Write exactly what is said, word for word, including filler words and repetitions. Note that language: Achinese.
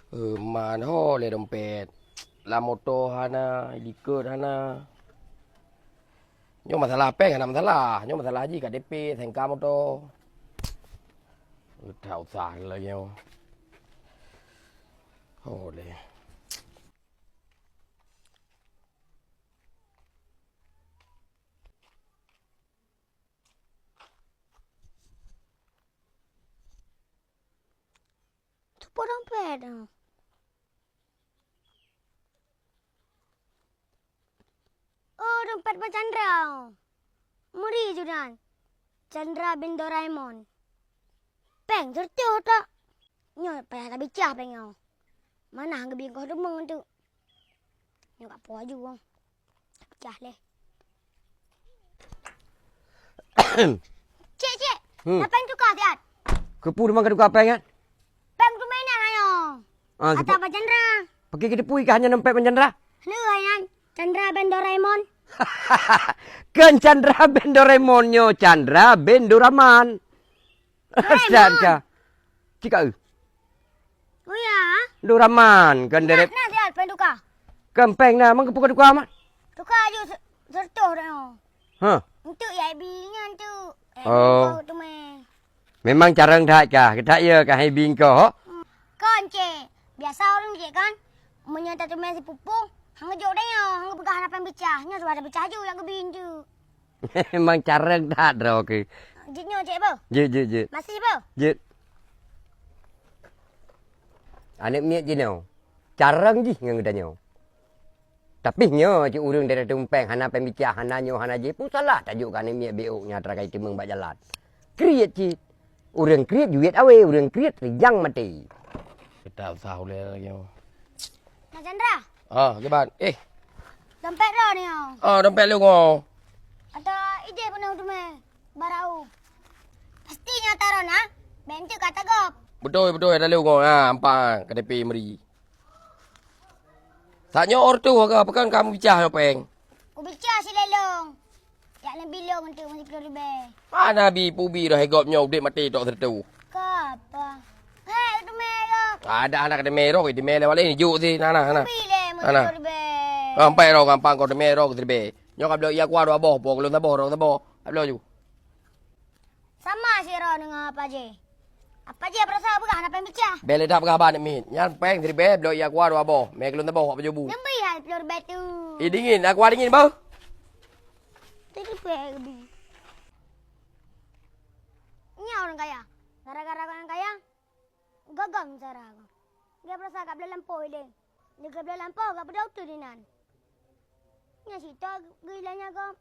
Eh, man ho lé dompet. Lam moto hana, likot hana. Nyoe masalah péng hana masalah. Nyoe masalah jih K T P, S T N K moto. Udah usah lagi nyoe. Ho lé. Tupo dompet. Oh, dompet Bang Chandra. Muri ju nyan. Chandra bin Doraemon. Péng sireutoh tok. Nyoe payah tabicah péng nyoe. Mana geubi goh deungon tu. Nyoe ka po aju. Pecah lé. Cek, cek. Hmm. Apa yang tukar siat? Keupeue teuma ka tukar péng nyan? Péng tu mainan ayo. Ah, Ata sipa- Bang Chandra. Pakai kita pui kah hanya dompet Bang Chandra? Lu nyan Chandra bin Doraemon. Kan Chandra bin Doraemon nyoe, Chandra bin Doraman. Doraemon. Ustaz kah? Cika eu. Oh ya. Doraman kan derek. Nah, nah, siat péng tukar. Kan péng na, mang keupeue tukar mat? Tukar aju se-, sireutoh dah. Ha. Untuk ya ibi nyan tu. Eh, oh. Kau tu meh. Memang carông that kah? That ya kah ibi kau? Hmm. Kon cek. Biasa ureueng cek kan. Meunyoe tateumé sipupung, hang geujok tanyoe, hang geupeugah hana péng bicah. Nyoe sudah bicah aju yak geubi tu. Memang carông that droe keuh. Jeuet nyoe cek beuh. Jeuet, jeuet, jeuet. Masih beuh. Jeuet. Aneuk miet jinoe, carông jih ngon geutanyoe. Tapi nyoe cit ureueng dari tumpeng hana pembicah, hana nyoe, hana jih, peue salah tajok keu aneuk miet B O nyan atra kai timeueng bak jalan. Kriet cit. Ureueng kriet juet awé, ureueng kriet rijang maté. Kita usah ulèe lagi. Nah, Chandra. Ah, kiban. Eh. Dompet droe nyoe. Ah, dompet lôn nyoe. Ata idéh peunoh teumé. Barau. Pasti nyoe taron, ha? Bèk enteuk ka tagop. Beutôi, beutôi, ada lé ugoe. Ha, empat K T P meuri. Saat nyoe ôr tuh, ka pekan kamu bicah nyoe péng. Ku bicah silelong. Jak nabi long enteuk meusikeulong ribèe. Mana bi pubi dah gop nyoe udép maté tok seutu. Ka apa? Hei, teumé yo. Ada anak teumé roh, teumé lewat lain juk si, nah, nah, nah. Pi lé meusikeulong ribèe. Sampai roh gampang kau teumé roh ribèe. Nyoe ka bloe iya kuah dua boh, po keulôn saboh, roh saboh. Ka bloe ju. Sama sidroe deungon Apa Jé. Apa Jé peurasa peugah hana péng bicah. Bèk lé that peugah haba aneuk miet. Nyan péng siribèe bloe iya kuah dua boh. Mè keulôn saboh wak pajoh bu. Nyang bri hai ploh ribèe tu. Ih, dingin, aqua dingin, beuh. Tadi péng bi. Nyan ureueng kaya. Gara-gara ureueng kaya, gagang cara aku. Dia peurasa ka bloe lampôh idéh. Dia ka bloe lampôh ka peudong tu dinan. Nyan sitoe geuilèe nyan gob.